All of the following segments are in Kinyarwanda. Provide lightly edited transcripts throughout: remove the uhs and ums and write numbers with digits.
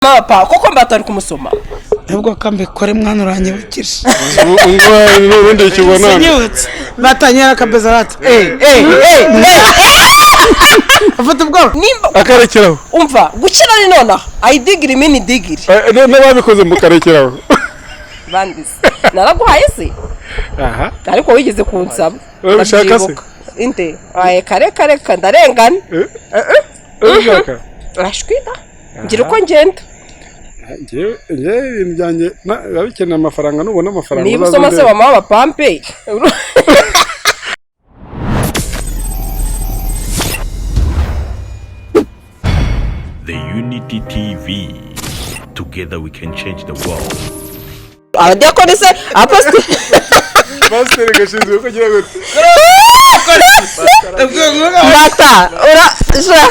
Papa koko mbatari kumusoma. Nubwo kambikore mwana, uranyibukije. Ubundi ikibona. Sinyibutse batanyera akabeza rata afite ubwoba. Nimba akarekeraho. Umva, gukira ni nonaha ayidigiri mini digiri. N'ababikoze mukarekeraho. Bandise naraguhaye se? Aha. Ariko wigeze kunsaba. Urabishaka se? Ndabyibuka. Inde aye kare kare ka ndarengana. Urabishaka? Urashwita ngira uko ngenda. Njyewe ibintu byanjye biba bikeneye amafaranga, nubona amafaranga niba uzaze usoma se undebe. Mama w'abapampe. The Unity TV. Together we can change the world. Abadiyakoni se, abapasiteri. Pasiteri gashinzwe kugira gute? Mata ura sha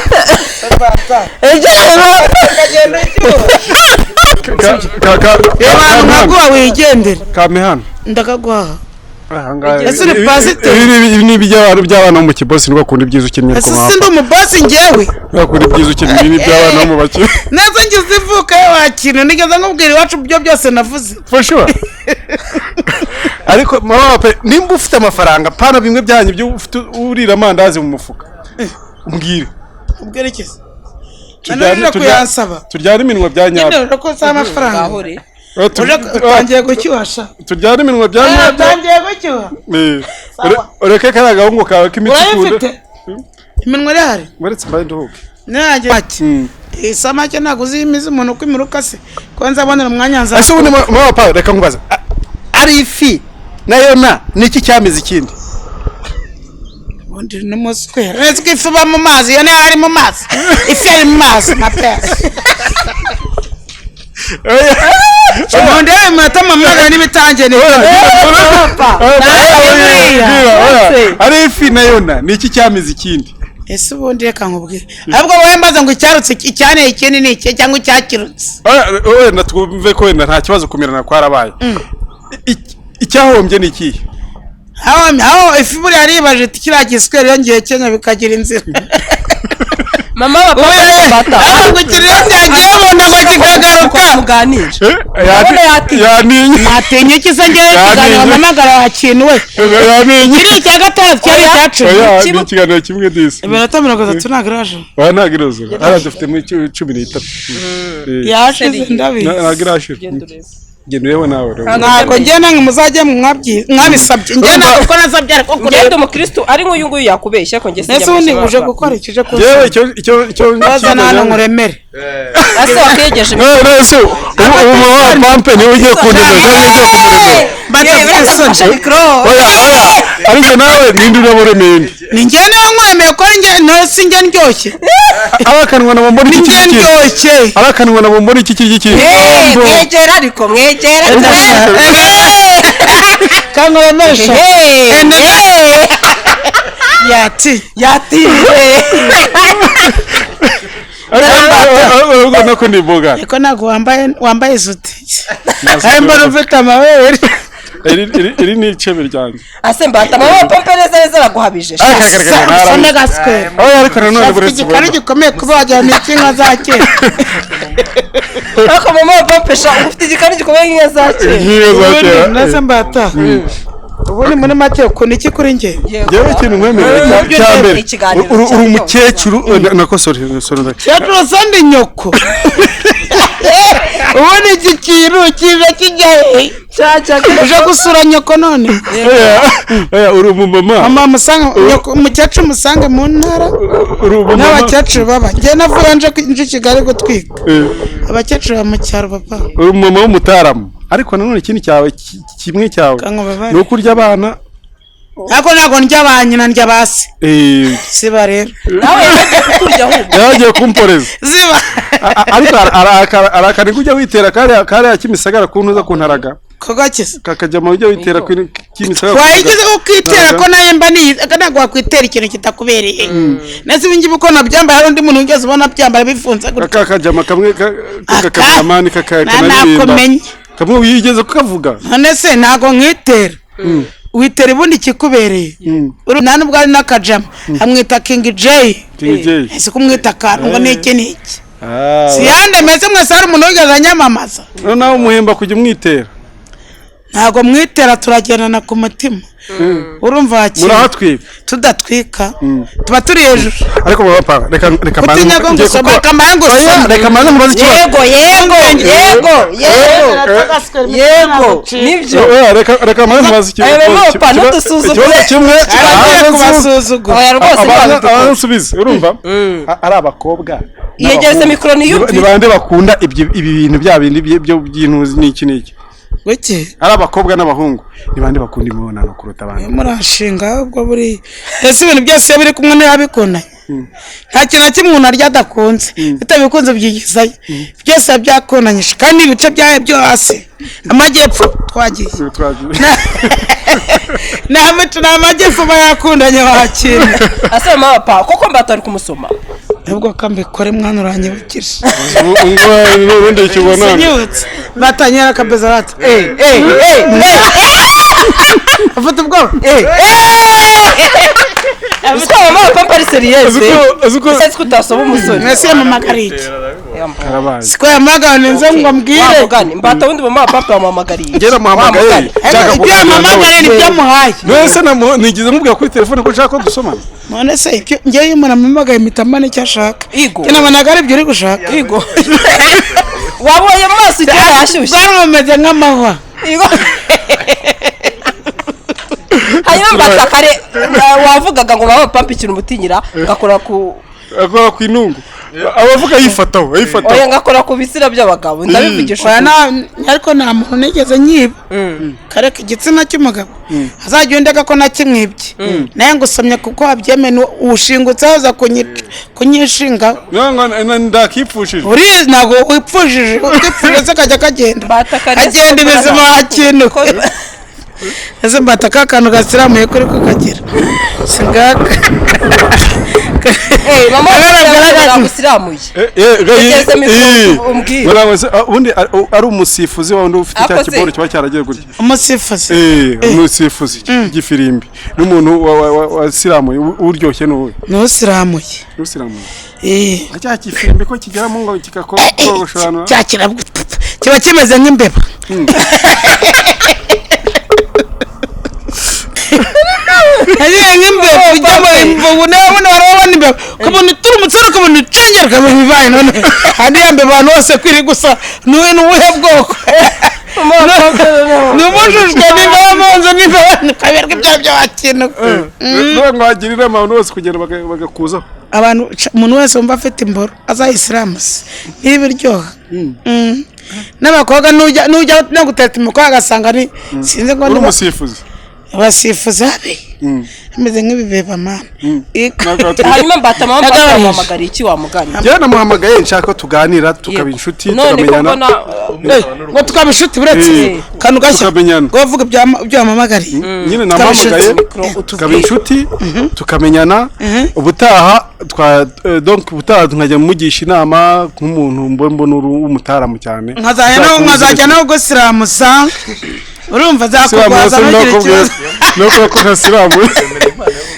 ibyo. Iyo bantu nkaguha wigendere. Kame hano. Ndakaguha. Ahangaha. Ese uri pasiteri? Ibi ni iby'abantu by'abana bo mu kibosi, nibwo bakunda ibyiza ukinnye. Ese sindi umubosi njyewe? Bakunda ibyiza ukinnye, ibi ni iby'abana bo mu bakire. Neza, ngize ivuka wakina nigeze nkubwira iwacu byo byose navuze. For sure. Ariko mama pe, nimba ufite amafaranga, pana bimwe byanyu byo ufite urira amandazi mu mufuka, umbwire. Ubwira iki se? Nanone kuyansaba. Turyane iminwa bya nyine nyabyo. urako si amafaranga. Ngahure. Utangiye gucyuhasha. Turyane iminwa bya nyabyo. Utangiye gucyuha. Ureke kariya gahungu kawe k'imitsi ukunda. Urayifite iminwa irahari. Uretse mbaye nduhuke. Nanjye isamake ntabwo uzi imizi umuntu uko imiruka se ko nzabonera umwanya nza. Ese ubundi mama pa, reka nkubaza, ari ifi nayo na niki cyamize ikindi? Ubundi n'umuswera uretse ko ifi iba mu mazi, iyo niyo ari mu mazi, ifi ari mu mazi na pesi. Ubundi rero iminota mpamagara n'ibitangiye ni Ari ifi nayo na niki cyamize ikindi? Ese ubundi reka nkubwire, ahubwo wowe mbaza ngo icyarutse icyaneye ikindi ni iki cyangwa icyakirutse? Oya, wenda twumve ko wenda nta kibazo, kumirana kwarabaye. Icyahombye ni ikihe? Aho ifi buriya yaribaje iti kiriya giswera yongeye Kenya bikagira inzira. Mama w'abapampe, mbata. Ahubwo ikiriyo cyagiye mu nda ngo kikagaruka. Muganira. Urabona yatinye. Yaninye. Natinye iki se ngewe? Ikiganiro mpamagara wakintu we. Yaninye. Kiri icya gatandatu cyari icya 10. Oya, ni ikiganiro kimwe disi. Iminota 30 ntabwo iraje. Oya, ntabwo iruzura, hariya dufite muri 13. Yashize ndabizi. Ntabwo irashira. Genda urebe nawe rero. Ntabwo njye namwe muzajye mwabisabye, njye ntabwo ko nasabye ariko Ngende kureba. Umukristo ari nk'uyu nguyu yakubeshya ko njye. Ese ubundi uje gukora iki, uje Yewe, kunsaba? icyo Baza n'ahantu nkuremere. Ase wakegeje. None se ubu mama pampe niwe ugiye kundemera cyangwa ugiye kumuremera? Badafite isoni. Oya oya, ariko nawe ninde urabura indi? Ni njye nawe nkuremeye ko njye no si njye ndyoshye. Abakanwa na bomboni Ni iki njye kirya ikindi. ndyoshye. Abakanwa na bomboni iki kirya ikindi. Mwegera, ariko mwegera. Kankuremesha yati. Yatinze. Ariko nako ni imboga. Ariko ntabwo wambaye isuti kandi mbona ufite amabere. Iri ni icebe ryanjye. Ase mbata, mama w'abapampe neza neza araguhabije. Sa n'agaswera. Oya, ariko nanone Afite buretse igikari gikomeye kuba wagira ni icy'inka za kera. Ariko mama w'abapampe sha, ufite igikari gikomeye nk'inka za kera. Inka za kera. Ubundi mbata, ubundi muri make ukuntu iki kuri njye? Yewe, ikintu nkwemerera cya mbere, Ikiganiro uri umukecuru nako, sorry sorry. Kecuru sandi nyoko, ubundi iki kintu kiza kijya he? Uje gusura nyoko none? Oya oya, uri umumama. Mama musange nyoko, umukecuru musange mu ntara. Uri umumama. N'abakecuru baba njye navuye nje i Kigali gutwika. Abakecuru baba mu cyaro papa. Uri umumama w'umutaramu, ariko nanone ikindi cyawe kimwe cyawe Kankubabare. ni uko urya abana. Ariko ntabwo ndya ba nyina, ndya ba se. Siba rero. Nawe yagiye kukurya ahubwo. Yaragiye kumporeza. Ziba. Ariko arakani kujya witera kariya kimisagara kuntuza kuntaraga. Kogakise. Kakajya mu ujya witera kuri kimisagara. Wayigize ukitera ko nawe mba niyi ntabwo wakwitera ikintu kitakubereye. Nese ibi ngibi uko nabyambaye, hari undi muntu wigeze ubona byambaye bifunze gutya? Kakajama kamwe k'akakameramani kanaririmba. Nakumenye. Kamwe wigeze kukavuga. None se ntabwo nkitera, witera ubundi ikikubereye. Nta nubwo ari n'akajama, amwita King J. King J. Ese kumwita akantu ngo ni iki ni iki? Ah, Siyande meze mwese, hari umuntu wigeze anyamamaza? Noneho umuhemba kujya umwitera? Ntabwo mwitera, turagendana ku mutima, urumva wakira. Murahatwika? Tudatwika, tuba turi hejuru. Ariko mama papa, reka mbanze Utinya ko ngiye ngusoma? Kambaye Oya, ngusoma. reka mbanze mubaze ikibazo. Yego, yego, yego, yego, yego, nibyo. Oya, reka mbanze mubaze ikibazo. Ayo, mama papa, ntudusuzugure. Ikibazo kimwe. Agiye Abanze kubasuzugura. Oya rwose, ntiwabidukora. Abanze nsubize, urumva? Ari abakobwa Yegereze n'abahungu. mikoro niyumvire. Ni bande bakunda ibi bintu bya bindi by'intuzi n'iki n'iki? Buke. Ari abakobwa n'abahungu, ni bande bakunda imibonano kuruta abandi? Murashinga ubwo buriya ese ibintu byose iyo biri kumwe ntibabikundanye? Nta kintu na kimwe umuntu arya adakunze, bitabikunze byigizayo. Byose biba byakundanyije, kandi ibice byayo byo hasi, amajyepfo twagiye. Twagiye. Ni amajyepfo aba yakundanye wakira. Ase mama papa, koko mbatari kumusoma? Nubwo ko mbikore, mwana, uranyibukije. Ubu ubundi ikibonano. Sinyibutse batanyera akabeza bati eh eh eh eh, afite ubwoba eh. Uzi ko mama papa ari sérieuse? Uzi ko Ese ko utasoma umusore? Mwese yamamagariye iki? Karabaye. Siko yamagana nze ngo mbwire. Wamugani mbata wundi, mama papa wamuhamagariye? Ngera muhamagaye Wamugani. nshaka Ibyo kuganira nawe. yamamagariye nibyo amuhaye. Mbese nigeze mubwira kuri telefone ko nshaka ko dusomana? None se ibyo ngewe iyo umuntu amamagaye mpita mbona icyo ashaka. Igo. Njye nabonaga ari ibyo uri gushaka. Igo, wabonye mu maso igihe yashyushye. Bwanwa bumeze nk'amahwa. Igo. Hanyuma mbata kare wavugaga ngo mama papa ikintu umutinyira ngakora ku Akora ku inungu, abavuga yifataho yifataho. Oya, ngakora ku bitsina by'abagabo, ndabivugisha Oya, ukuri. ariko nta muntu nigeze nyiba. Kareka igitsina cy'umugabo azajya undega ko nakimwibye, nawe ngusomye kuko wabyemeye, ushingutse aza kunyishingaho. Ndakipfushije. Uri ntabwo wipfushije, utipfushije se kajya kagenda. Mbata kare Agenda ibizima wakintu. Ese mbata ka kantu gasiramuye kuri kukagira singaka? Eh, mama Agaragara- nagusiramuye. Yegeze mikoro, umbwire. Ubundi ari umusifuzi wa wundi ufite cya Akoze. kiboro kiba cyaragiye gutya. Umusifuzi? Umusifuzi cy'ifirimbi n'umuntu wasiramuye, uryoshye ni uwuhe? Ntusiramuye. Usiramuye. Eh. Cya kifirimbi ko kigeramo ngo kikakogoshoranura. Cya kirabwo kiba kimeze nk'imbeba. Yagiye nk'imbeba ujya mu imvubu, nawe buno wari wabona imbeba, ukabona iturumutse, ukabona icengera, ukabona ibibaye. None handi ya mbeba abantu bose kwiri gusa nuwe n'ubuhe bwoko? Ni umujujwe niba munzu niba ukaberwa ibyo aribyo wakintu. Niba mwagira inama abantu bose kugenda bagakuzaho. Abantu, umuntu wese wumva afite imboro azayisiramuse niba iryoha. N'abakobwa, nujya no guteta umukobwa agasanga ni sinzi ngo Uri niba umusifuzi. Abasifuzi habe ameze nk'ibibeba mana. Hanyuma mbata mama papa Nagabanije. wamuhamagariye iki wamugani? Njyewe namuhamagaye nshaka ko tuganira, tukaba inshuti, None ko tukamenyana. mbona Ngo tukaba inshuti, buretse kantu gashya. Tukamenyana. Ngo bavuga ibyo wamamagariye. Nyine Tukaba namuhamagaye inshuti. tukaba inshuti, tukamenyana, ubutaha twa donc ubutaha nkajya mugisha inama nk'umuntu mbona uri w'umutaramu cyane. Nkazajya nawe gusiramusa, urumva zakugwaza, ntugire ikibazo. Nuko ko ntasiramuye.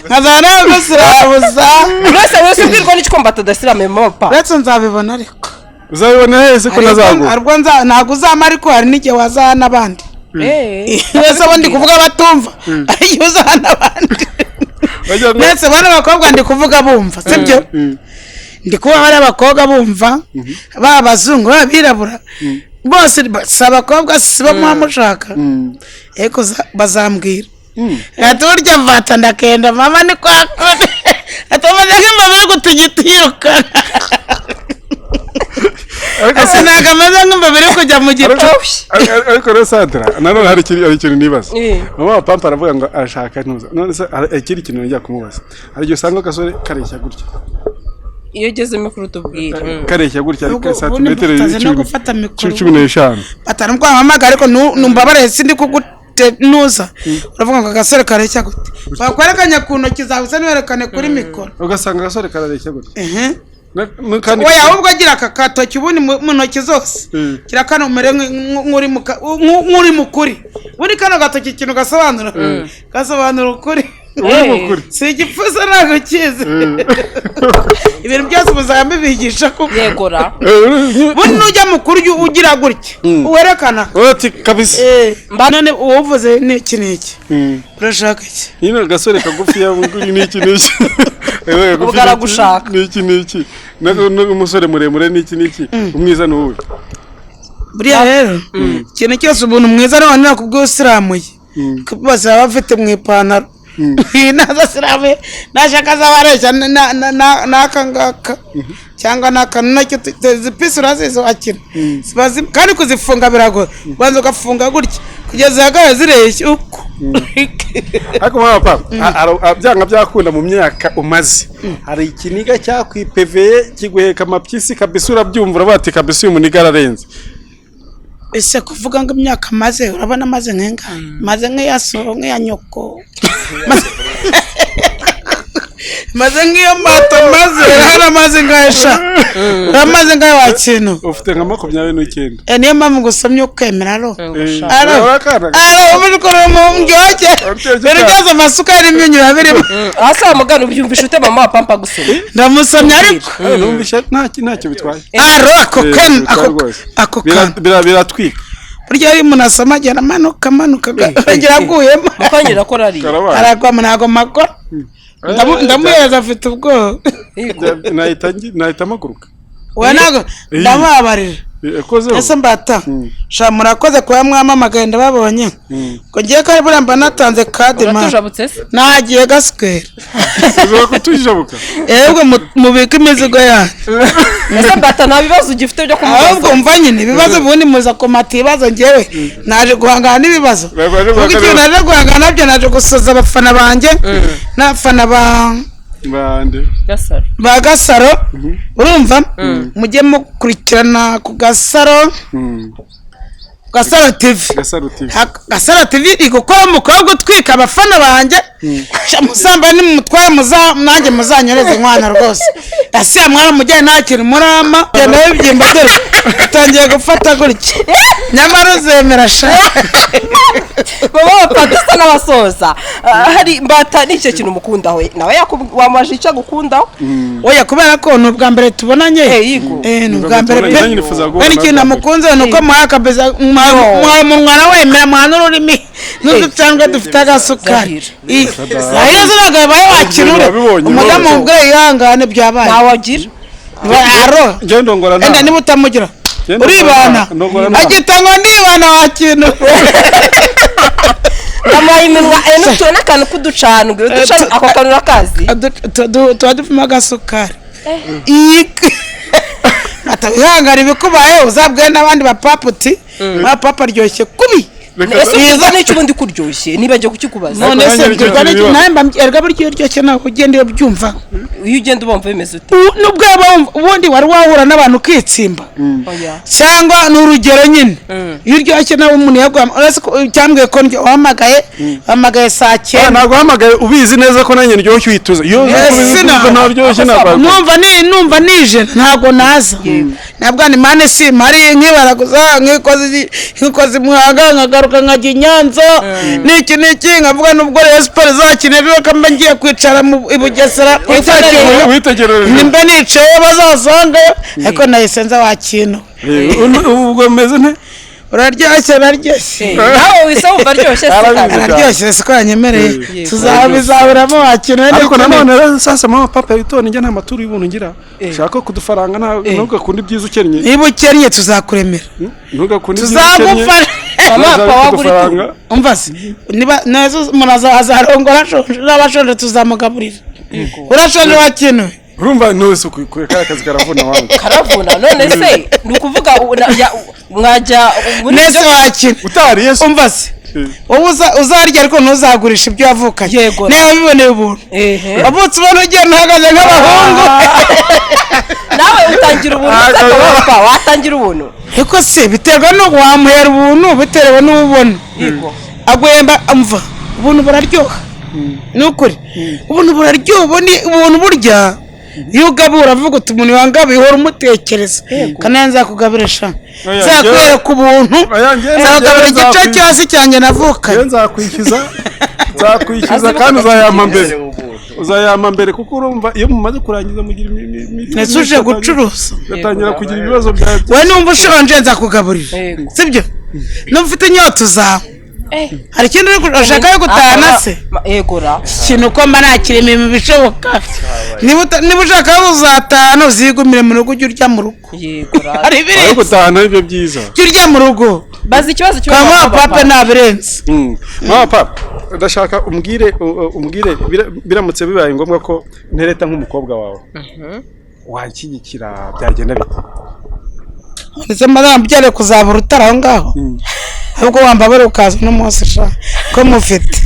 Nkazajya nawe gusiramusa. Uretse wese ubwirwa n'iki ko mbata adasiramuye mama papa? Uretse nzabibona ariko. Uzabibona hese ko ntazaguha? Hari ubwo ntabwo uzama, ariko hari n'igihe wazaha n'abandi. Wese abo ndi kuvuga batumva, hari igihe uzaha n'abandi. Wagira ngo- Ndetse bano bakobwa ndi kuvuga bumva, sibyo? Ndi kuba bari abakobwa bumva, baba abazungu, baba abirabura, bose si abakobwa si bo muba mushaka, ariko bazambwira ati burya mvata ndakenda mama ni kwa kundi ati ameze nk'imbeba iri gutigita yirukana. Ariko Ese ntabwo ameze nk'imbeba iri kujya mu gito? Ariko rero Sandra, nanone hari ikintu nibaza. Eh. Mama wa pampa aravuga ngo arashaka ntuza, none se hari ikindi kintu njya kumubaza? Hari igihe usanga agasore kareshya gutya. Iyo ugeze mikoro utubwire. Kareshya gutya ariko Ubwo- santimetero ubundi mfataze no gufata mikoro. 15. Batanu bwamamaga, ariko numbabarire, sindi kugutenuza. Uravuga ngo agasore kareshya gute? Bakwerekanye ku ntoki zawe se, ntiwerekane kuri mikoro. Ugasanga agasore karareshya gutya. Ehe. Kandi Oya, ahubwo agira aka katoki ubundi mu ntoki zose. Kira kano umere nk'uri mu kuri. Ubundi kano gatoki ikintu gasobanura, gasobanura ukuri. Uri mukuri. Si igipfuza, ntabwo kizi. Ibintu byose muzaba mubigisha kuko Yegora. Bundi nujya mukuru ujya ugira gutya werekana. Ati kabisa. None uwuvuze ni iki n'iki? Urashaka iki? Nyine agasore kagufi n'iki n'iki. Ubwo aragushaka. N'iki n'iki. N'umusore muremure n'iki n'iki. Umwiza ni uwuhe? Buriya rero ikintu cyose, umuntu mwiza none nakubwiye usiramuye, bose baba bafite mu ipantaro nazo siramuye, nashaka azaba areshya n'aka ngaka cyangwa n'aka nacyo. Izi pisi urazizi wakina. Kandi kuzifunga biragoye, ubanza ugafunga gutya kugeza ihagaze zireshya uko. Ariko mama papa, byanga byakunda mu myaka umaze hari ikiniga cyakwipeveye kiguheka amapyisi kabisa, urabyumva uravuga ati kabisa uyu muniga ararenze. Ese kuvuga ngo imyaka maze, urabona maze nk'ingahe? Maze nk'iya so, nk'iya nyoko, maze nk'iyo mato, maze hano maze ngahe sha? Amaze ngahe wa kintu? Ufite nka 29. Eh, niyo mpamvu ngusomye ukemera ro. Aro. Aro. Aro ubikora mu ndyoshye, ibintu byose amasukari n'imyunyu biba birimo. Hasi wa mugani, ubyumvisha ute mama wa pampa gusoma? Ndamusomye ariko. Numvishe ntacyo bitwaye. Aro ako Eh, kan bitwaye ako rwose. ako kantu. Biratwika. Burya iyo umuntu asoma agenda amanuka amanuka agera aguyemo. Mukanyura ko arariye. Karabaye. Aragwamo, ntabwo makora. Ndamuhereza afite ubwoba. Nahita mpaguruka. We ntabwo ndamubabarira. Kozeho. Ese mbata sha, murakoze kuba mwamamagaye, ndababonye ngo ngiye ko buriya mba natanze kadi ma. Uratujabutse se? Nagiye gaswera. Ushobora kutujabuka. Ehubwo mubike imizigo yanyu. Ese mbata, nta bibazo ugifite byo kumubaza? Ahubwo mva nyine ibibazo, ubundi muza komata ibibazo, ngewe naje guhangana n'ibibazo. Ubwo ikintu naje guhangana nabyo, naje gusoza abafana banjye n'abafana ba Bande? Gasaro. Ba Gasaro, urumva mujye mukurikirana ku Gasaro, Gasaro TV. Gasaro TV. Gasaro TV iri gukora umukobwa utwika abafana banjye. Sha, musamba nimumutware nanjye muzanyereze inkwano rwose. Asiya mwaramujyanye nta kintu murama, genda bibyimba, dore utangiye gufata gutya, nyamara uzemera sha. Mama wa papa usa n'abasoza. Ah, hari mbata n'icyo kintu umukundaho nawe wamubaje icyo agukundaho. Oya, kubera ko ni ubwa mbere tubonanye. Eh, yego. Eh, ni ubwa mbere pe. Nanjye nifuza guhura Kandi ikintu nawe. namukunze ni uko muha kabeza, muha umunwa wemera, muha n'ururimi n'uducandwe dufite agasukari. Zahira. Zahira ntabwo yabaye wakinure. Wabibonye, umudamu wabibonye. mubwire yihangane, byabaye. Ntawagira. Aro. Njyewe ndongora nta. Enda niba utamugira Genda. uribana. Ndongora nta. Agita ngo ndibana wa kintu. Bamuhaye iminwa n'akantu k'uducandwe. Ako kantu urakazi? Tuba dupima agasukari. Ata wihangane, ibikubaye uzabwire n'abandi bapapa uti papa aryoshye kubi. Reka. Ese ubwiza n'icyo ubundi kuryoshye nibagiwe kukikubaza? None se Nanjye nicyo mbwirwa n'iki? kibazo. Nawe erega burya iyo uryoshye nawe ugenda iyo byumva. Iyo ugenda ubumva bimeze ute? Nubwo waba wumva ubundi wari wahura n'abantu ukitsimba Oya. cyangwa ni urugero nyine, iyo uryoshye nawe umuntu yaguha, uretse ko cyambwiye ko wahamagaye saa Ah, 9. Ntabwo wahamagaye ubizi neza ko nanjye ndyoshye uhituza iyo uzi ko ubizi ko ntaryoshye ntabwo. Numva nije ntabwo naza, ntabwo ni mane si mpari nkibaraguza nkikoze Muhanga nkagaruka nkajya i Nyanza n'iki n'iki, nkavuga nubwo Rayon Sports izakina ejo reka mba ngiye kwicara i Bugesera Witegereje. nimba nicaye bazasange, ariko nahise nza wa kintu. Ubwo meze nte? Uraryoshye, uraryoshye. Nawe wise wumva aryoshye se Arabizi. kandi? Araryoshye, siko yanyemereye. Yego. Tuzabizahuramo wa kintu. Ariko nanone rero sasa mama papa witone, njye nta maturo y'ubuntu ngira, ushaka kudufaranga ntugakunde ibyiza ukennye. Niba ukennye tuzakuremera. Ntugakunde ibyiza ukennye. Tuzagufasha. Mama papa waba uri kudufaranga. Umva se, niba nazo umuntu azarongora ashonje, naba ashonje tuzamugaburira. Urashonje wa kintu? Urumva ntuzi kure kariya kazi karavuna wangu. Karavuna. None se ni ukuvuga mwajya muri Nese wa kintu. Utariye se? Umva se, wowe uzarya ariko ntuzagurisha ibyo wavukanye. Yego. Niba wabiboneye ubuntu, wavutse ubona ugenda uhagaze nk'abahungu. Nawe utangira ubuntu se? Papa watangira ubuntu? Ariko se biterwa n'uko wamuhera ubuntu, bitewe n'ubona aguhemba. Umva, ubuntu buraryoha, ni ukuri ubuntu buraryoha. Ubundi ubuntu burya iyo ugabura uravuga uti umuntu wangabiye uhora umutekereza, kandi nzakugabira sha. Oya, Nzakwereka ubuntu. Oya, njyewe Nzakugabira igice nzakwi- cyose cyanjye Njyewe navukanye. nzakwishyuza. Nzakwishyuza kandi uzayampa mbere, uzayampa mbere, kuko urumva iyo mumaze kurangiza mugira Ese uje gucuruza? Ugatangira kugira ibibazo bya We, numva ushonje nzakugaburira. Yego. Sibyo? Numva ufite inyota uzawe. Hari ikindi ushaka yo gutahana se? Yego ra. Ikintu uko mba nakirema ibintu bishoboka. Niba ushaka uzatahana, uzigumire mu rugo, ujye urya mu rugo. Yego ra. Hari Ariko ibirenze. gutahana aribyo byiza. Ujye urya mu rugo. Baza ikibazo kimwe. Kwa Mama pape ntabirenze. Mama papa, ndashaka umbwire biramutse bibaye ngombwa ko ntereta nk'umukobwa wawe, wanshyigikira, byagenda bite? Ndetse madamu byari kuzaba urutare aho ngaho, ahubwo wambabare ukaza uno munsi sha ko mufite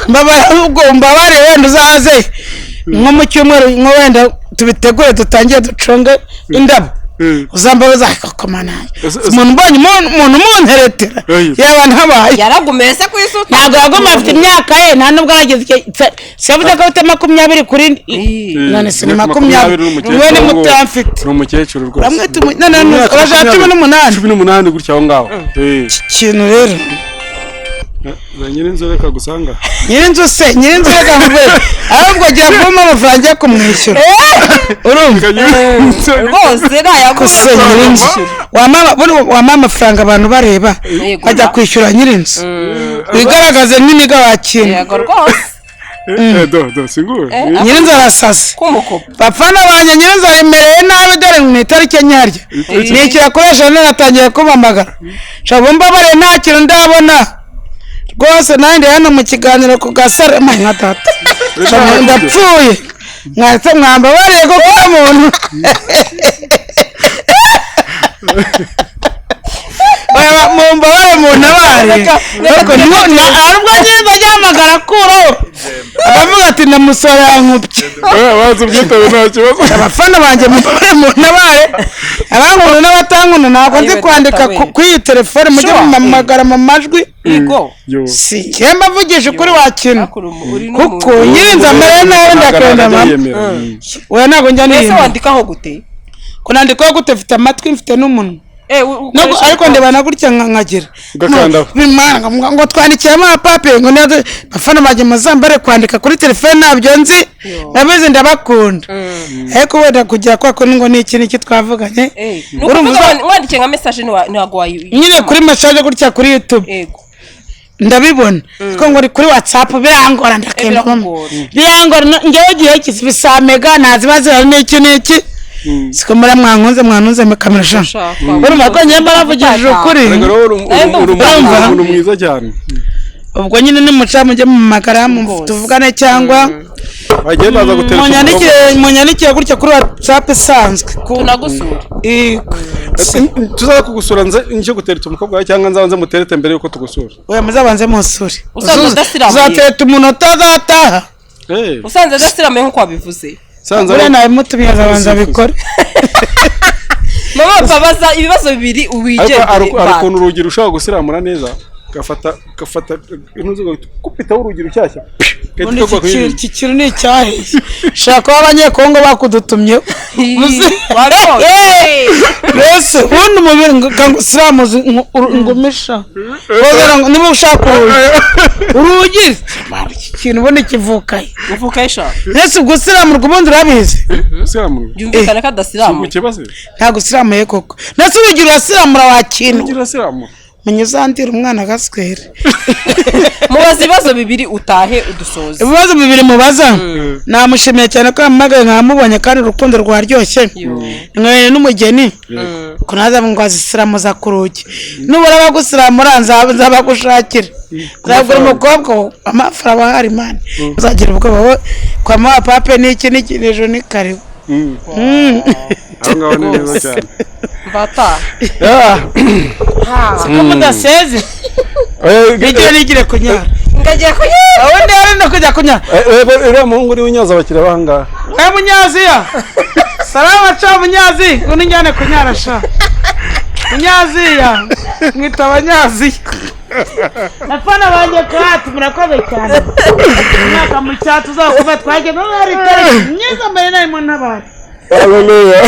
mbabare, ahubwo mbabare wenda uzaze nko mu cyumweru, nko wenda tubitegure, dutangire duconge indabo, uzambabaza akakomana. Umuntu mbonye umuntu umunteretera yaba ntabaye. Yaragumiye se ku isuka? Ntabwo yaguma, afite imyaka ye, nta nubwo arageze icyo siyavuze ko afite 20 kuri none si ni 20, we ni muto mfite. Ni umukecuru rwose. Uramwita none Imyaka urashaka 18. 18 gutya aho ngaho. Ikintu rero. Za nyirinzu reka gusanga. Nyirinzu se, nyirinzu reka mvuge, ahubwo agiye kubamo amafaranga agiye kumwishyura, urumva? Rwose nayagumiye. Se nyirinzu wampa amafaranga abantu bareba, ajya kwishyura nyirinzu, wigaragaze nk'iniga wakina. Yego rwose. Do do singuwe. Nyirinzu arasase. K'umukopo. Bafana banjye, nyirinzu aremereye nabi, dore mu itariki enye harya ni iki yakoresha, none atangiye kumpamagara. Shaba mbabare, nta kintu ndabona rwose, nanjye hano mu kiganiro ku gasaro nka data. Shaba ndapfuye, mwahise mwambabariye kuko uriya muntu. Oya, mumbabare muntabare, ariko hari ubwo nyirinzu ajya ahamagara akuraho akavuga ati ndamusora yankubye. Banza ubwitabe, nta kibazo. Abafana banjye, mubare muntabare, abankunda n'abatankunda, ntabwo nzi Ayiwe, kwandika data we. kuri iyi telefone, mujye Sure. mumamagara mu majwi. Yego. Yo. Si njye mvugisha ukuri wakina. Ariko uri n'umuntu. Kuko nyirinzu amereye nabi, ndakenda mama. Yemera. Oya, ntabwo njya Ese niyemera. wandikaho gute? Ko nandikaho gute? Mfite amatwi, mfite n'umunwa. Ukoresha Ariko ndeba na gutya nkagira Ugakandaho. Bimana, ngo twandikiye amapape ngo niyo bafana banjye muzambare kwandika kuri telefone, ntabyo nzi, nabizi, ndabakunda, ariko wenda kugira kwa ko ngo ni iki n'iki twavuganye. Ni Urumva ukuvuga wandikiye nka message ntiwago wayi Nyine kuri message gutya kuri YouTube Yego. ndabibona, ariko ngo kuri WhatsApp birangora, ndakenda. Birakugora. Birangora, njyewe igihe kizibisamega ntaziba zihari n'iki n'iki, siko muri mwankunze mwanunze kamera sha. Ushaka. Urumva ko njyewe mbaravugishije ukuri. Reka rero uri Urumva? umuntu mwiza cyane. Ubwo nyine nimuca mujye mu magara tuvugane cyangwa Bagenda baza gutera. Munyandikire gutya kuri WhatsApp isanzwe. Tunagusura. Yego. Tuzaza kugusura, nze nje gutereta umukobwa wawe cyangwa nzabanze muterete mbere yuko tugusura? Oya, muzabanze musure. Usanzwe udasiramuye. Uzatereta umuntu utazataha. Usanze adasiramuye nk'uko wabivuze. Sanze Buriya nabimutumye, azabanza abikore. Mama babaza ibibazo bibiri Ariko wigendere. hari ukuntu urugi rushobora gusiramura neza, ugafata intuzi ugakubitaho urugi rushyashya, gahita Ubundi kagwa iki ku iki kintu ni icyahe? Shaka kuba abanyekongo bakudutumyeho. Mbese ubundi umubiri ngo ngusiramuze ngumisha. Wazana ngo niba ushaka urugi, iki kintu ubundi kivukaye? Uvuka esha. Mbese ubwo usiramurwa ubundi urabizi? Gusiramura. Byumvikane ko adasiramuye. Ikibazo. Ntabwo usiramuye koko, ndetse urugi rurasiramura wakintu. Urugi rurasiramura. Menya uzandira umwana agaswera. Mubaza ibibazo bibiri utahe udusoze. Ibibazo bibiri mubaza, namushimiye cyane ko yampamagaye nkamubonye, kandi urukundo rwaryoshye mwe n'umugeni ko naza ngo azisiramuza ku rugi, nubura abagusiramura nzabagushakira, nzagura umukobwa, amafara aba ahari mani, uzagira ubwoba wowe kwa mama pape n'iki n'iki n'ejo ni karibu. Aho ngaho ni neza cyane. Mbata. Siko mudaseze, nigire nigire kunyara. Ngagiye kunyara. Ubundi hari no kujya kunyara. Uriya muhungu niwe unyaza abakiriya b'ahangaha. We munyaziya, salama ca munyazi, ngo njyane kunyara sha munyaziya, mwita abanyaziya. Bafana banjye kati murakoze cyane, umwaka mu cyatsi uzakuba twagenda hari tariki myiza mbere narimo ntabara. Haleluya.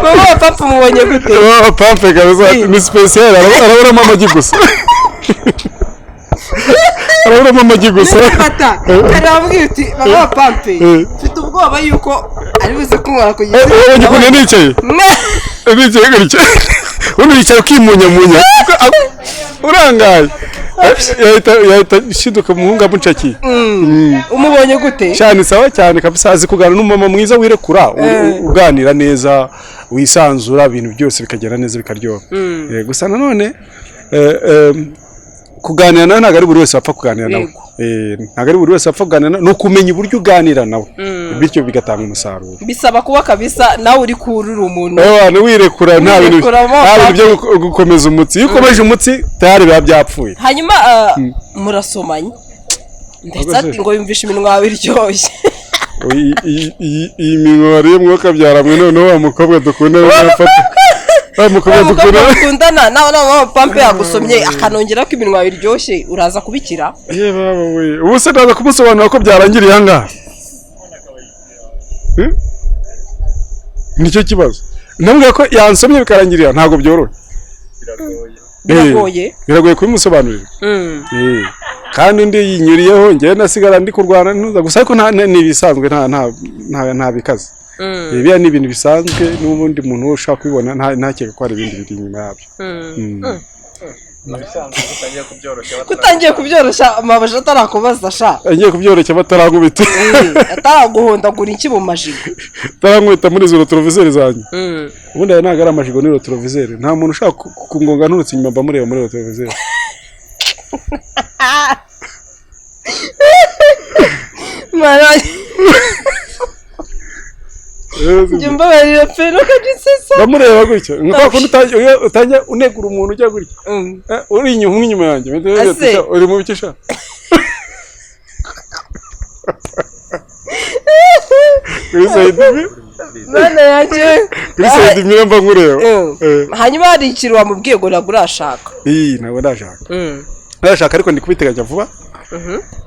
Mama. Pampe mubonye gute? Oh, Pampe kabisa ni special, araburamo amagi gusa. Araburamo amagi gusa. Fata karambwira uti: "Mama Pampe, mfite ubwoba yuko ari buze kunkora ku Eh, wabonye ukuntu nicaye? Nicaye gutya. Ubundi wicaye ukimunyamunya. Urangaye. Yahita ishiduka umuhungu amucakiye. Umubonye gute? Cyane, sawa cyane kabisa, azi kuganira n'umumama mwiza wirekura, uganira neza, wisanzura, ibintu byose bikagenda neza bikaryoha. Gusa nanone kuganira nawe ntabwo ari buri wese wapfa kuganira nawe. Ntabwo ari buri wese wapfa kuganira nawe, ni ukumenya uburyo uganira nawe, bityo bigatanga umusaruro. Bisaba kuba kabisa nawe uri kurura umuntu. Ewa, wirekura, nta bintu Wirekura, nta bintu byo gukomeza umutsi. Iyo ukomeje umutsi tayari biba byapfuye. Hanyuma murasomanye ndetse ati ngo yumvishe iminwa yawe iryoshye. Iyi minwa wariye mwuka byaramwe. Noneho wa mukobwa dukunda yafata wa mukobwa wa mukobwa dukunda. Mukundana nawe mama Pampe yagusomye akanongera ko iminwa yawe iryoshye, uraza kubikira? Ye baba we, ubu se ndaza kumusobanura ko byarangiriye ahangaha? Eh? Nicyo kibazo. Ndamubwira ko yansomye bikarangirira, ntabwo byoroshye. Biragoye. Biragoye kubimusobanurira. Kandi undi yinyuriyeho, njyewe nasigara ndi kurwana ntuza gusa, ariko ni ibisanzwe, nta bikaze. Biriya ni ibintu bisanzwe n'ubundi muntu ushaka kubibona ntakeka ko hari ibindi biri inyuma yabyo. Utangiye kubyoroshya. Kutangiye kubyoroshya amabaje atarakubaza sha. Agiye kubyoroshya batarankubita. Ataraguhondagura iki mu majigo. Batarankubita muri izo rétroviseur zanjye. Ubundi aya ntabwo ari amajigo, ni rétroviseur. Nta muntu ushaka kungonga nturutse inyuma, mba mureba muri rétroviseur. Mara njye mbabarira pe, ntukajya. Bamureba gutya ni kwa kundi iyo utangira unegura umuntu ujya gutya. Uri inyuma inyuma yanjye mpita mvuga ati, Ase. "Sha, uri mu biki sha?" Kuri side Mana yanjye. Kuri side imwe mba nkureba. Hanyuma hari ikintu wamubwiye ngo ntabwo urashaka? Iyi ntabwo ndashaka. Ndashaka ariko ndi kubiteganya vuba.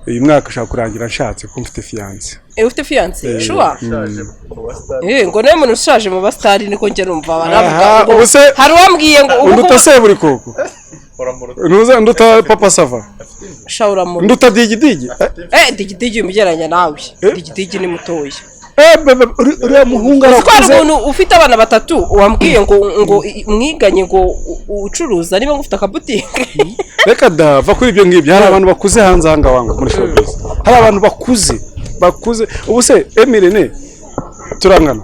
Uyu mwaka ushaka kurangira nshatse kuko mfite fiancé. Ufite fiancé sure? Ngo niwe muntu ushaje mu basitari, niko njye numva baravuga. Aha, ngo ubu se- hari uwambwiye ngo ubu Unduta Seburikoko, ntuza nduta Papa Sava. Sha, uramuruta. Nduta Digidigi. Digidigi umugereranya nawe? Digidigi ni mutoya. Bebe, uriya muhungu Uzi ko hari arakuze. umuntu ufite abana batatu wambwiye ngo mwiganye ngo ucuruza niba ngo ufite akabutike? Reka da, va kuri ibyo ngibyo. Hari abantu bakuze hanze aha ngaha ngo muri showbiz hari abantu bakuze bakuze. Ubu se Emirene turangana?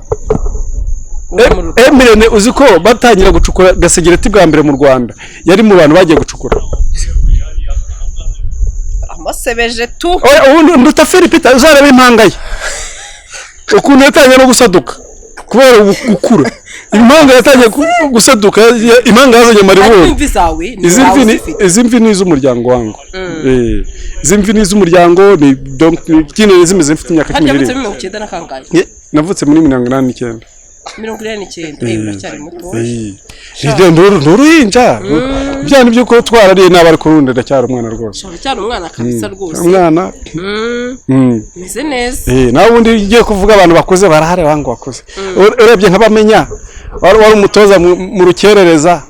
Uramuruta. Emirene uzi ko batangira gucukura gasegereti bwa mbere mu Rwanda yari mu bantu bagiye gucukura? Amusebeje tu. Oya, ubundi nduta Philip, uzarebe impanga ye ukuntu yatangiye no gusaduka kubera ubu gukura. Impanga yatangiye gusaduka, impanga yazanye Ariko amaribori. Imvi zawe ni Izi wawe mvi ni uzifite. Izi mvi ni iz'umuryango wangu. Izi mvi ni iz'umuryango, ni donc ni nyine zimeze mfite imyaka Harya cumi wavutse n'irindwi. muri 90 na kangahe? Navutse muri 89. 89, uracyari muto. Ni uruhinja, bya ni byo ko twarariye nabi, ariko urundi ndacyari umwana rwose. Uracyari umwana kabisa rwose. Umwana. Umeze neza. Nawe ubundi ugiye kuvuga abantu bakuze barahari wangu bakuze. Urebye nk'abamenya wari umutoza mu rukerereza.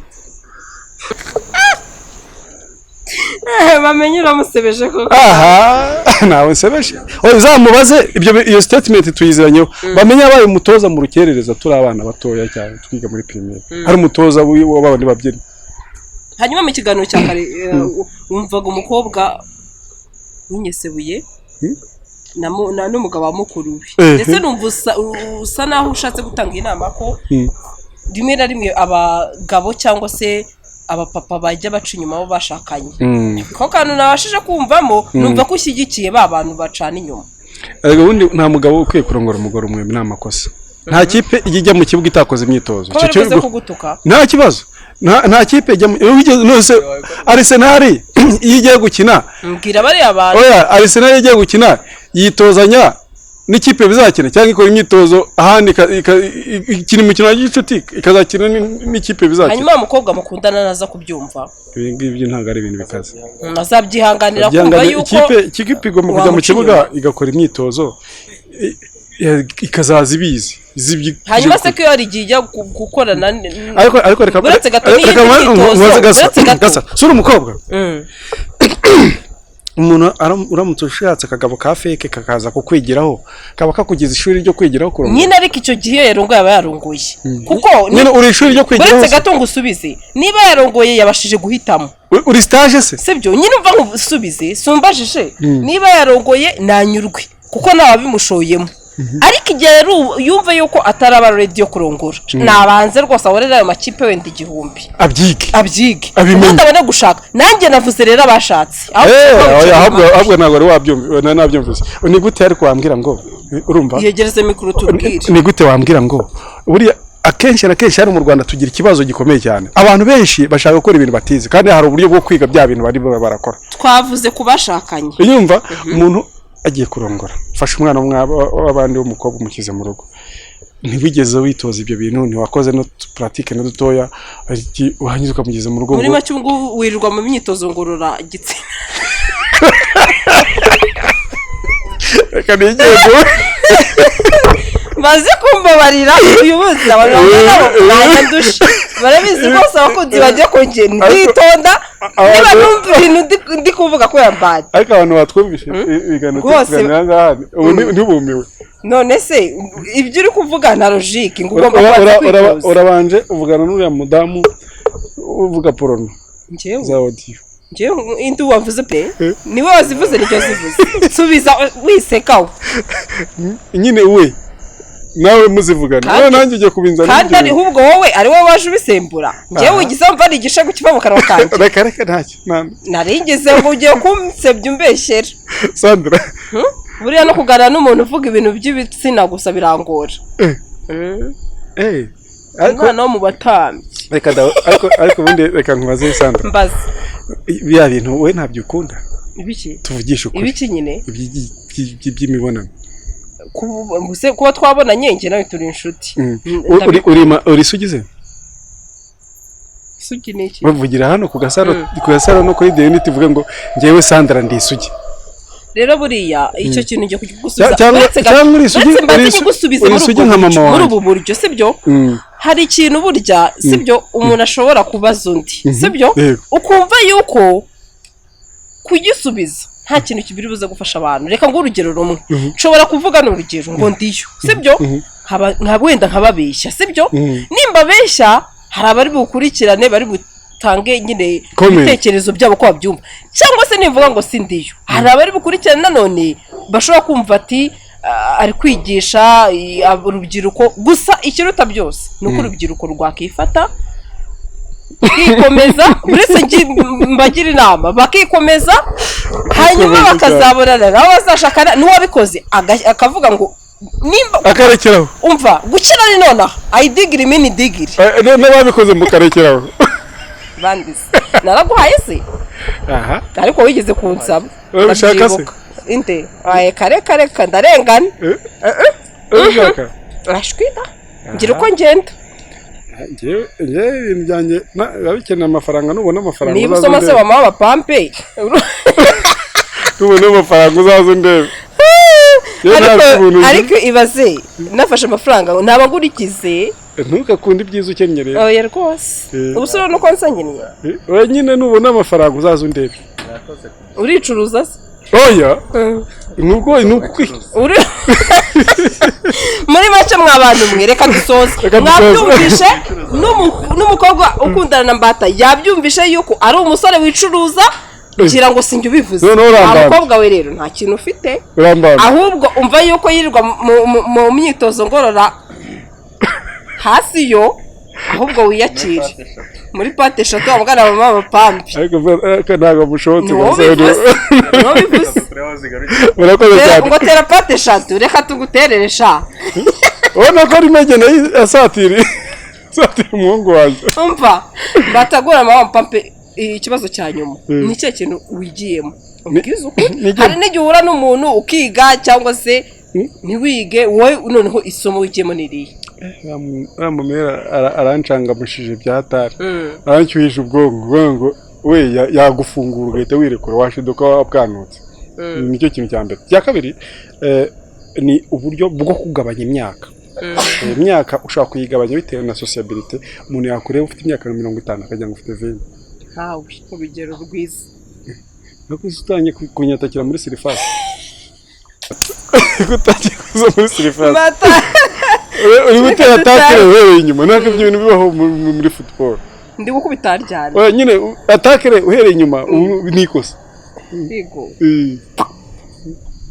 Bamenye uramusebeje koko. Aha nawe nsebeje. Oya, uzamubaze ibyo, iyo statement tuyiziranyeho. Bamenye abaye umutoza mu rukerereza turi abana batoya cyane twiga muri primaire, hari umutoza w'abandi babyinnyi. Hanyuma mu kiganiro cya kare wumvaga umukobwa w'inyesebuye n'umugabo wa mukuru we. Ndetse numva usa naho ushatse gutanga inama ko rimwe na rimwe abagabo cyangwa se abapapa bajya baca inyuma abo bashakanye. Ko kantu nabashije kumvamo, numva ko ushyigikiye ba bantu bacana inyuma. Erega ubundi nta mugabo ukwiye kurongora umugore umwe, ni amakosa. Nta kipe ijya ijya mu kibuga itakoze imyitozo. Ko Icyo bari buze kugutuka. Nta kibazo. Nta kipe ijya mu iyo ugeze nose Arsenal iyo igiye gukina Mbwira bariya bantu. Oya, Arsenal iyo igiye gukina yitozanya n'ikipe bizakina, cyangwa ikora imyitozo ahandi ikina imikino ya gicuti ikazakina n'ikipe bizakina. Hanyuma wa mukobwa mukundana naza kubyumva? Ibi ngibyo ntabwo ari ibintu bikaze. Azabyihanganira kumva Byangane- yuko ikipe igomba kujya mu wamuca kibuga inyuma? igakora imyitozo. Ikazaza ibizi izi Hanyuma se ko iyo hari igihe ijya gukorana Ariko reka Uretse gato reka n'iyindi myitozo, mubaze gasa uretse gato. Gasa si uri umukobwa? Umuntu uramutse ushatse akagabo ka fake kakaza kukwigiraho, kaba kakugize ishuri ryo kwigiraho kurongora. Nyine ariko icyo gihe iyo yarongoye aba yarongoye, kuko Nyine uri ishuri ryo kwigiraho Uretse se? gato ngo usubize, niba yarongoye yabashije guhitamo. Uri stage se? Sibyo nyine, umva ngo usubize, sumbajije niba yarongoye nanyurwe kuko ntawe wabimushoyemo, ariko igihe rero yumva yuko ataraba ready yo kurongora, nabanze rwose ahorere ayo makipe wenda 1000. Abyige. Abyige. Abimenye. Ubundi abone gushaka. Nanjye navuze rero abashatse aho gushaka Oya, ahubwo gushaka. Ahubwo ntabwo wari wabyumva, nari nabyumvise. Ni gute ariko wambwira ngo urumva? Yegereze mikoro tubwire. Ni gute wambwira ngo buriya akenshi na kenshi hano mu Rwanda tugira ikibazo gikomeye cyane, abantu benshi bashaka gukora ibintu batize, kandi hari uburyo bwo kwiga bya bintu bari barakora? Twavuze ku bashakanye. Yumva umuntu agiye kurongora, fasha umwana w'abandi w'umukobwa umushyize mu rugo, ntiwigeze witoza ibyo bintu, ntiwakoze no pratique na dutoya, warangiza ukamugeza mu rugo Muri ngo make ubu ngubu wirirwa mu myitozo ngororagitsina. Reka nigende. Baze kumbabarira, uyu munsi abantu bamwe nabo najya ndusha, barabizi rwose, abakunzi bagiye kongera nditonda niba numva ibintu ndi kuvuga ko yambanye. Ariko abantu batwumvise ibiganiro Rwose. tuganira ngaha ubu ntibumiwe. None se ibyo uri kuvuga nta logique ngo ugomba kubanza kwitoza? Urabanje uvugana n'uriya mudamu uvuga porno Njyewe za audio. Njyewe indi wavuze pe, niwe wazivuze, nicyo zivuze, subiza wisekaho. Nyine we nawe muzivugana. Wowe nanjye ugiye kubinzana. Kandi ari ahubwo wowe, ari wowe waje ubisembura. Njyewe ugize mva ari igishego kiva mu kanwa kanjye. Reka reka, ntacyo Naringeze ngo ugiye kunsebya umbeshyera. Sandra. Buriya no kuganira n'umuntu uvuga ibintu by'ibitsina gusa birangora. Ariko Umwana wo mu batambyi. Reka da, ariko ubundi reka nkubaze, Sandra. Mbaze. Biriya bintu wowe ntabyo ukunda? Ibiki? Tuvugishe ukuri. Ibiki nyine? By'imibonano. Kuba twabonanye njye nawe turi inshuti. Uri isugi se? Isugi ni iki? Bavugira hano ku Gasaro no kuri The Unity, uvuge ngo njyewe Sandra ndi isugi. Rero buriya icyo kintu ngiye kugisubiza. Cyangwa uri isugi Uretse mbanze kigusubiza uri muri isugi ubwo nka buryo, mama muri wanjye. ubu buryo, sibyo? Hari ikintu burya, sibyo, umuntu ashobora kubaza undi, sibyo? Yego. Ukumva yuko kugisubiza nta kintu kibiri buze gufasha abantu. Reka ngo urugero rumwe nshobora kuvuga ni urugero ngo ndiyo, sibyo? Nka wenda nkababeshya, sibyo? Nimba beshya hari abari bukurikirane, bari butange nyine Comment. ibitekerezo byabo ko babyumva, cyangwa se nimvuga ngo si ndiyo hari abari bukurikirane nanone bashobora kumva ati: "Ah, ari kwigisha urubyiruko gusa." Ikiruta byose ni uko urubyiruko rwakifata bakikomeza. Uretse mbagira inama bakikomeza, hanyuma Bakikomeza. bakazabonana nabo bazashakana n'uwabikoze akavuga ngo nimba Akarekeraho. Umva, gukira ni nonaha, ayidigiri mini digiri. N'ababikoze mukarekeraho. Bandise naraguhaye se? Aha. Ariko wigeze kunsaba. Urabishaka se? Ndabyibuka. Inde aye, kare kare kare, ndarengana. Urabishaka? Urashwita ngira uko ngenda. Njyewe ibintu byanjye biba bikeneye amafaranga, nubona amafaranga Niba uzaze usoma se undebe. mama w'abapampe. Nubona amafaranga uzaze undebe. Njyewe Ariko ntabwo umuntu ariko ibaze nafashe amafaranga naba ngurikize. Ntugakunde ibyiza ukennye rero. Oya rwose. Ubu se urabona uko nsangiriye? Oya nyine, nubona amafaranga uzaze undebe. Uricuruza se? Oya, nubwo ni ukwi Muri make mwa bantu mwe, reka dusoze. Reka dusoze. Mwabyumvishe, n'umukobwa ukundana na Mbata yabyumvishe yuko ari umusore wicuruza, ngira ngo sinjye ubivuze. Noneho Wa urambamba. mukobwa we rero nta kintu ufite. Urambamba. Ahubwo umva yuko yirirwa mu myitozo ngorora hasi yo, ahubwo wiyakire muri pate eshatu wamugana mama bapampe. Ariko ntabwo mushobotse. Ni wowe ubivuze, ni wowe ubivuze. Murakoze cyane. Ngo tera pate eshatu, reka tuguterere sha. Ubona ko arimo agenda asatira umuhungu wanjye. Umva, batagura mama pampe, ikibazo cya nyuma ni ikihe kintu wigiyemo? Ubwiza ukuri. Hari n'igihe uhura n'umuntu ukiga cyangwa se ntiwige wowe, noneho isomo wigiyemo ni irihe? Uriya mumera arancangamushije bya hatari, aranshyuhije ubwonko, kuvuga ngo we yagufungura ugahita wirekura, washiduka wabwanutse. Nicyo kintu cya mbere. Icya kabiri, ni uburyo bwo kugabanya imyaka. Imyaka ushobora kuyigabanya bitewe na sociabilité. Umuntu yakureba ufite imyaka 50 akagira ngo ufite 20. Nkawe, urugero rwiza. Ariko uzi utangiye kunyatakira muri surface, utangiye kuza muri surface. Mata. Uri gutera Reka tackle uhereye inyuma. Ntabwo ibyo bintu bibaho muri football. Ndi gukubita ryane. Oya, nyine tackle uhereye inyuma ubu ni ikosa. Yego. Eh.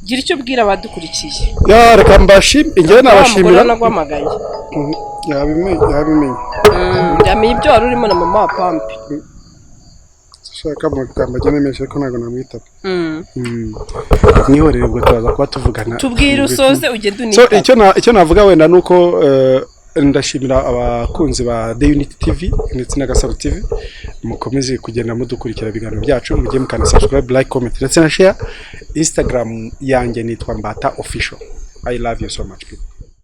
Gira icyo ubwira abadukurikiye. Ya, reka mbashime, njyewe Wa mugore nabashimira. naguhamagaye. Yabimenye, yabimenye. Yamenye ibyo wari urimo na mama wa Pampe. Shaka amagambo agenda menshi, ariko ntabwo namwitaba. Mwihorere, ubwo turaza kuba tuvugana. Tubwire usoze, ugende So unitaba. icyo navuga wenda ni uko ndashimira abakunzi ba The Unity TV ndetse na Gasaro TV. Mukomeze kugenda mudukurikira ibiganiro byacu, mujye mukanda subscribe, like, comment ndetse na share. Instagram yanjye nitwa Mbata Official. I love you so much, people.